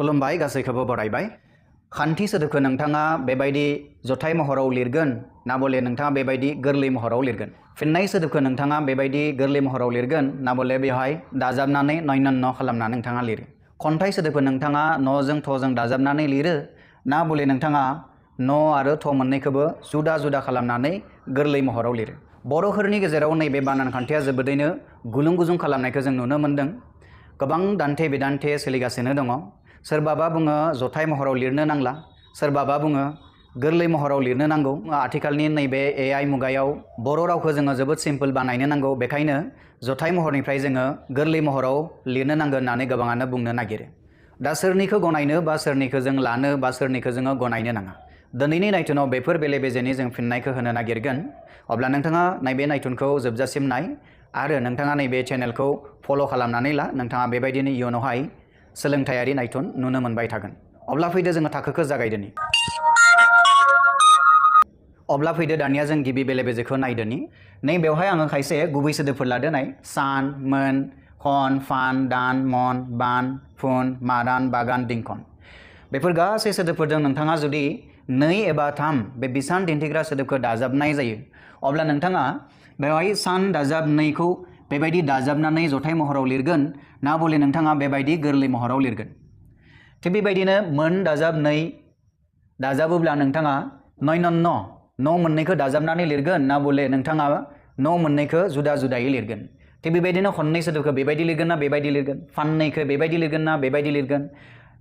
खुलुमबाय गासैखौबो बरायबाय खान्थि सोदोबखौ नोंथाङा बेबायदि जथाय महराव लिरगोन ना बले नोंथाङा बेबायदि गोरलै महराव लिरगोन फिननाय सोदोबखौ नोंथाङा बेबायदि गोरलै महराव लिरगोन ना बले बेवहाय दाजाबनानै नयनन्न खालामनानै नोंथाङा लिरो खन्थाइ सोदोबखौ नोंथाङा न'जों थ'जों दाजाबनानै लिरो ना बले नोंथाङा न' आरो थ' मोननैखौबो जुदा जुदा खालामनानै गोरलै महराव लिरो बर'फोरनि गेजेराव नैबे बानान खान्थिया जोबोदैनो गुलुं गुजुं खालामनायखौ जों नुनो मोन्दों गोबां दान्थे बिदान्थे सोलिगासिनो दङ सोरबाबा बुङो जथाय महराव लिरनो नांला सोरबाबा बुङो गोरलै महराव लिरनो नांगौ आथिखालनि नैबे AI मुगायाव बर' रावखौ जोङो जोबोद सिम्पल बानायनो नांगौ बेखायनो जथाय महरनिफ्राय जोङो गोरलै महराव लिरनो नांगोन होननानै गोबाङानो बुंनो नागिरो दा सोरनिखौ गनायनो बा सोरनिखौ जों लानो बा सोरनिखौ जोङो गनायनो नाङा दिनैनि नायथुनाव बेफोर बेले बेजेनि जों फिननायखौ होनो नागिरगोन अब्ला नोंथाङा नैबे नायथुनखौ जोबजासिम नाय आरो नोंथाङा नैबे चेनेलखौ फल' खालामनानै ला नोंथाङा बेबायदिनो इयुनावहाय सोलोंथायारि नायथुन नुनो मोनबाय थागोन अब्ला फैदो जोङो थाखोखौ जागायदोनि अब्ला फैदो दानिया जों गिबि बेले बेजेखौ नायदोनि नै बेवहाय आङो खायसे गुबै सोदोबफोर लादो नाय सान मोन खन फान दान मन बान फुन मारान बागान दिंखन बेफोर गासै सोदोबफोरजों नोंथाङा जुदि नै एबा थाम बे बिसान दिन्थिग्रा सोदोबखौ दाजाबनाय जायो अब्ला नोंथाङा बेवहाय सान दाजाब नैखौ बेबायदि दाजाबनानै जथाय महराव लिरगोन ना बले नोंथाङा बेबायदि गोरलै महराव लिरगोन थिग बेबायदिनो मोन दाजाब नै दाजाबोब्ला नोंथाङा नयनन्न न' मोननैखौ दाजाबनानै लिरगोन ना बले नोंथाङा न' मोननैखौ जुदा जुदायै लिरगोन थिग बेबायदिनो खननै सोदोबखौ बेबायदि लिरगोन ना बेबायदि लिरगोन फाननैखौ बेबायदि लिरगोन ना बेबायदि लिरगोन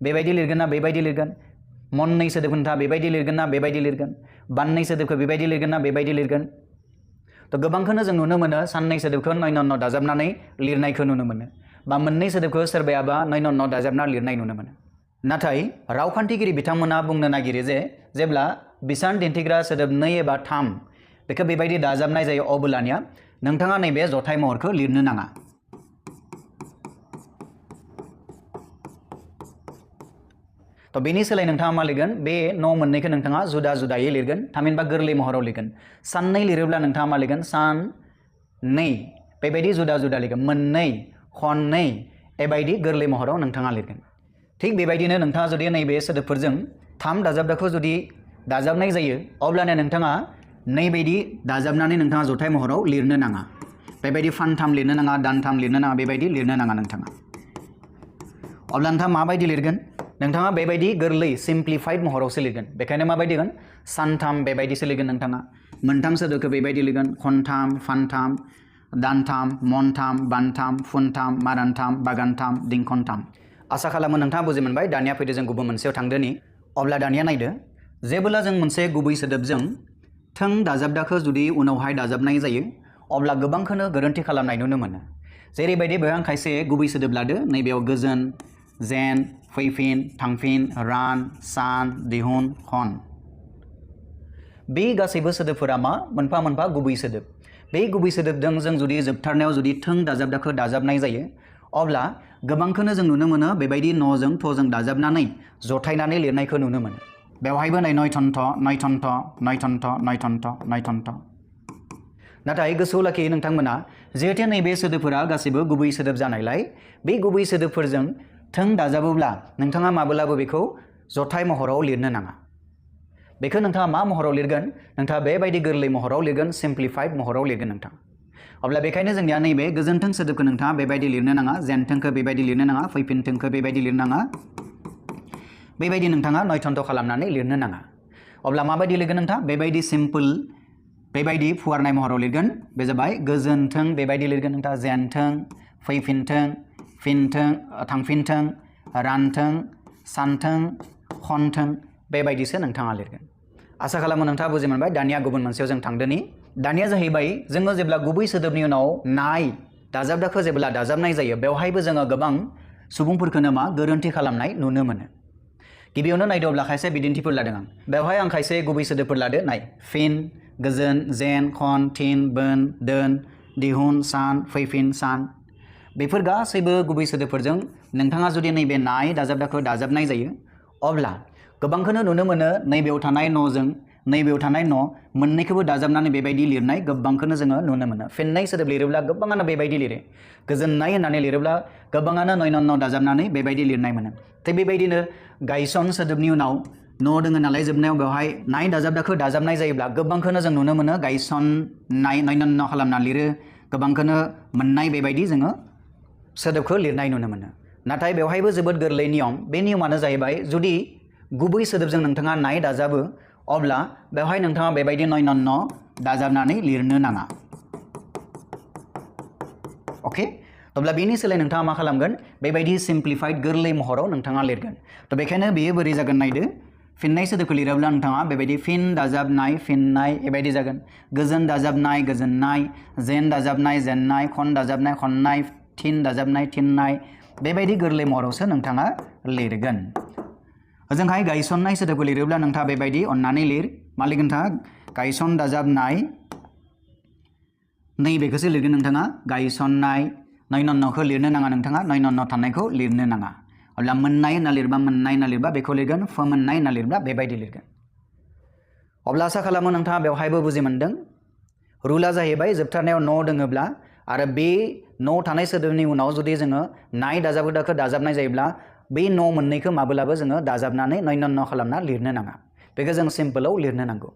बेबायदि लिरगोन ना बेबायदि लिरगोन मननै सोदोबखौ नोंथाङा बेबायदि लिरगोन ना बेबायदि लिरगोन बाननै सोदोबखौ बेबायदि लिरगोन ना बेबायदि लिरगोन तो गोबांखौनो जों नुनो मोनो साननै सोदोबखौ नयनन्न दाजाबनानै लिरनायखौ नुनो मोनो बा मोननै सोदोबखौ सोरबायाबा नयनन्न दाजाबना लिरनाय नुनो मोनो नाथाय रावखान्थिगिरि बिथांमोना बुंनो नागिरो जे जेब्ला बिसान दिन्थिग्रा सोदोब नै एबा थाम बेखौ बेबायदि दाजाबनाय जायो अब्लानिया नोंथाङा नैबे जथाय महरखौ लिरनो नाङा तो बेनि सोलाय नोंथाङा मा लिरगोन बे न' मोननैखौ नोंथाङा जुदा जुदायै लिरगोन थामहिनबा गोरलै महराव लिरगोन साननै लिरोब्ला नोंथाङा मा लिरगोन सान नै बेबायदि जुदा जुदा लिरगोन मोननै खननै बेबायदि गोरलै महराव नोंथाङा लिरगोन थिग बेबायदिनो नोंथाङा जुदि नैबे सोदोबफोरजों थाम दाजाबदाखौ जुदि दाजाबनाय जायो अब्लानो नोंथाङा नैबायदि दाजाबनानै नोंथाङा जथाय महराव लिरनो नाङा बेबायदि फानथाम लिरनो नाङा दानथाम लिरनो नाङा बेबायदि लिरनो नाङा नोंथाङा अब्ला नोंथाङा माबायदि लिरगोन नोंथाङा बेबायदि गोरलै सिम्प्लिफाइड महरावसो लिरगोन बेखायनो माबायदि लिरगोन सानथाम बेबायदिसो लिरगोन नोंथाङा मोनथाम सोदोबखौ बेबायदि लिरगोन खनथाम फानथाम दानथाम मनथाम बानथाम फुनथाम मारानथाम बागानथाम दिंखनथाम आसा खालामो नोंथाङा बुजि मोनबाय दानिया फैदो जों गुबुन मोनसेयाव थांदोनि अब्ला दानिया नायदो जेब्ला जों मोनसे गुबै सोदोबजों थों दाजाबदाखौ जुदि उनावहाय दाजाबनाय जायो अब्ला गोबांखौनो गोरोन्थि खालामनाय नुनो मोनो जेरैबायदि बेयाव आं खायसे गुबै सोदोब लादो नैबेयाव गोजोन जेन फैफिन थांफिन रान सान दिहुन खन बे गासैबो सोदोबफोरा मा मोनफा मोनफा गुबै सोदोब बे गुबै सोदोबजों जों जुदि जोबथारनायाव जुदि थों दाजाबदाखौ दाजाबनाय जायो अब्ला गोबांखौनो जों नुनो मोनो बेबायदि न'जों थ'जों दाजाबनानै जथायनानै लिरनायखौ नुनो मोनो बेवहायबो नै नयथन्थ नयथन्थ नयथन्थ नयथन्थ नयथन्थ नाथाय गोसोआव लाखियो नोंथांमोना जिहेतु नैबे सोदोबफोरा गासैबो गुबै सोदोब जानायलाय बे गुबै सोदोबफोरजों थों दाजाबोब्ला नोंथाङा माब्लाबो बेखौ जथाय महराव लिरनो नाङा बेखौ नोंथाङा मा महराव लिरगोन नोंथाङा बेबायदि गोरलै महराव लिरगोन सिम्प्लिफाइड महराव लिरगोन नोंथां अब्ला बेखायनो जोंनिया नैबे गोजोनथों सोदोबखौ नोंथाङा बेबायदि लिरनो नाङा जेनथोंखौ बेबायदि लिरनो नाङा फैफिनथोंखौ बेबायदि लिरनो नाङा बेबायदि नोंथाङा नयथन्थ खालामनानै लिरनो नाङा अब्ला माबायदि लिरगोन नोंथाङा बेबायदि सिम्पोल बेबायदि फुवारनाय महराव लिरगोन बे जाबाय गोजोनथों बेबायदि लिरगोन नोंथाङा जेनथों फैफिनथों फिनथों थांफिनथों रानथों सानथों खनथों बेबायदिसो नोंथाङा लिरगोन आसा खालामो नोंथाङा बुजि मोनबाय दानिया गुबुन मोनसेयाव जों थांदोनि दानिया जाहैबाय जोङो जेब्ला गुबै सोदोबनि उनाव नाय दाजाबदाखौ जेब्ला दाजाबनाय जायो बेवहायबो जोङो गोबां सुबुंफोरखौनो मा गोरोन्थि खालामनाय नुनो मोनो गिबियावनो नायदोंब्ला खायसे बिदिन्थिफोर लादों आं बेवहाय आं खायसे गुबै सोदोबफोर लादो नाय फिन गोजोन जेन खन थिन बोन दोन दिहुन सान फैफिन सान बेफोर गासैबो गुबै सोदोबफोरजों नोंथाङा जुदि नैबे नाय दाजाबदाखौ दाजाबनाय जायो अब्ला गोबांखौनो नुनो मोनो नैबेयाव थानाय न'जों नैबेयाव थानाय न' मोननैखौबो दाजाबनानै बेबायदि लिरनाय गोबांखौनो जोङो नुनो मोनो। फिननाय सोदोब लिरोब्ला गोबाङानो बेबायदि लिरो। गोजोननाय होननानै लिरोब्ला गोबाङानो नय न' दाजाबनानै बेबायदि लिरनाय मोनो। थिग बेबायदिनो गायसन सोदोबनि उनाव न' दोङो नालाय जोबनायाव बेवहाय नाय दाजाबदाखौ दाजाबनाय जायोब्ला गोबांखौनो जों नुनो मोनो गायसननाय नय न' खालामना लिरो। गोबांखौनो मोननाय बेबायदि जोङो सोदोबखौ लिरनाय नुनो मोनो। नाथाय बेवहायबो जोबोद गोरलै नियम। बे नियमानो जाहैबाय जुदि गुबै सोदोबजों नोंथाङा नाय दाजाबो अब्ला बेवहाय नोंथाङा बेबायदि नय न' दाजाबनानै लिरनो नाङा। अके, अब्ला बेनि सोलाय नोंथाङा मा खालामगोन बेबायदि सिम्प्लिफाइड गोरलै महराव नोंथाङा लिरगोन। थ' बेखायनो बेयो बोरै जागोन नायदो। फिननाय सोदोबखौ लिरोब्ला नोंथाङा बेबायदि फिन दाजाबनाय फिननाय बेबायदि जागोन। गोजोन दाजाबनाय गोजोननाय, जेन दाजाबनाय जेननाय, खन दाजाबनाय खननाय, थिन दाजाबनाय थिननाय बेबायदि गोरलै महरावसो नोंथाङा लिरगोन। ओजोंहाय गायसननाय सोदोबखौ लिरोब्ला नोंथाङा बेबायदि अन्नानै लिर। मा लिरगोन नोंथाङा गायसन दाजाबनाय नैबेखौसो लिरगोन नोंथाङा गायसननाय। नय न'खौ लिरनो नाङा नोंथाङा नय न' थानायखौ लिरनो नाङा। अब्ला मोननाय होनना लिरबा मोननाय होनना लिरबा बेखौ लिरगोन। फोमोननाय होनना लिरबा बेबायदि लिरगोन। अब्ला आसा खालामो नोंथाङा बेवहायबो बुजि मोनदों। रुला जाहैबाय जोबथारनायाव न' दोङोब्ला आरो बे न' थानाय सोदोबनि उनाव जुदि जोङो नाय दाजाबदाखौ दाजाबनाय जायोब्ला बे न' मोननैखौ माब्लाबो जोङो दाजाबनानै नय न' खालामना लिरनो नाङा। बेखौ जों सिम्पोलाव लिरनो नांगौ।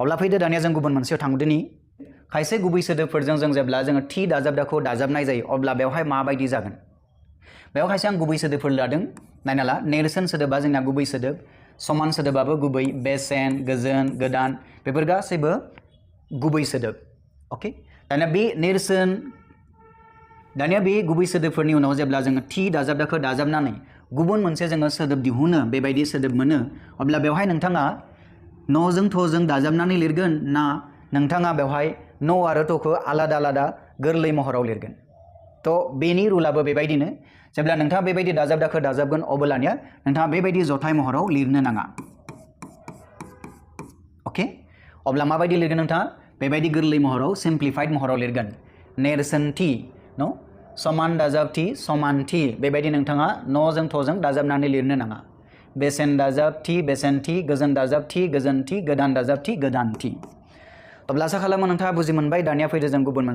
अब्ला फैदो दानिया जों गुबुन मोनसेयाव थांदोनि। खायसे गुबै सोदोबफोरजों जों जेब्ला जोङो थि दाजाबदाखौ दाजाबनाय जायो अब्ला बेवहाय माबायदि जागोन। बेयाव खायसे आं गुबै सोदोबफोर लादों। नायना ला नेरसोन सोदोबा जोंना गुबै सोदोब, समान सोदोबाबो गुबै, बेसेन, गोजोन, गोदान बेफोर गासैबो गुबै सोदोब। अके, दानिया बे गुबै सोदोबफोरनि उनाव जेब्ला जोङो थि दाजाबदाखौ दाजाबनानै गुबुन मोनसे जोङो सोदोब दिहुनो बेबायदि सोदोब मोनो अब्ला बेवहाय नोंथाङा न'जों थ'जों दाजाबनानै लिरगोन ना नोंथाङा बेवहाय न' आरो थ'खौ आलादा आलादा गोरलै महराव लिरगोन। थ' बेनि रुलाबो बेबायदिनो जेब्ला नोंथाङा बेबायदि दाजाबदाखौ दाजाबगोन अब्लानिया नोंथाङा बेबायदि जथाय महराव लिरनो नाङा। अके, अब्ला माबायदि लिरगोन नोंथाङा बेबायदि गोरलै महराव सिम्प्लिफाइड महराव लिरगोन। नेरसोनथि न' समान दाजाबथि समानथि बेबायदि नोंथाङा न'जों थ'जों दाजाबनानै लिरनो नाङा। बेसेन दाजाबथि बेसेनथि, गोजोन दाजाबथि गोजोनथि, गोदान दाजाबथि गोदानथि। अब्ला आसा खालामो नोंथाङा बुजि मोनबाय। दानिया फैदो जों गुबुन मोनसे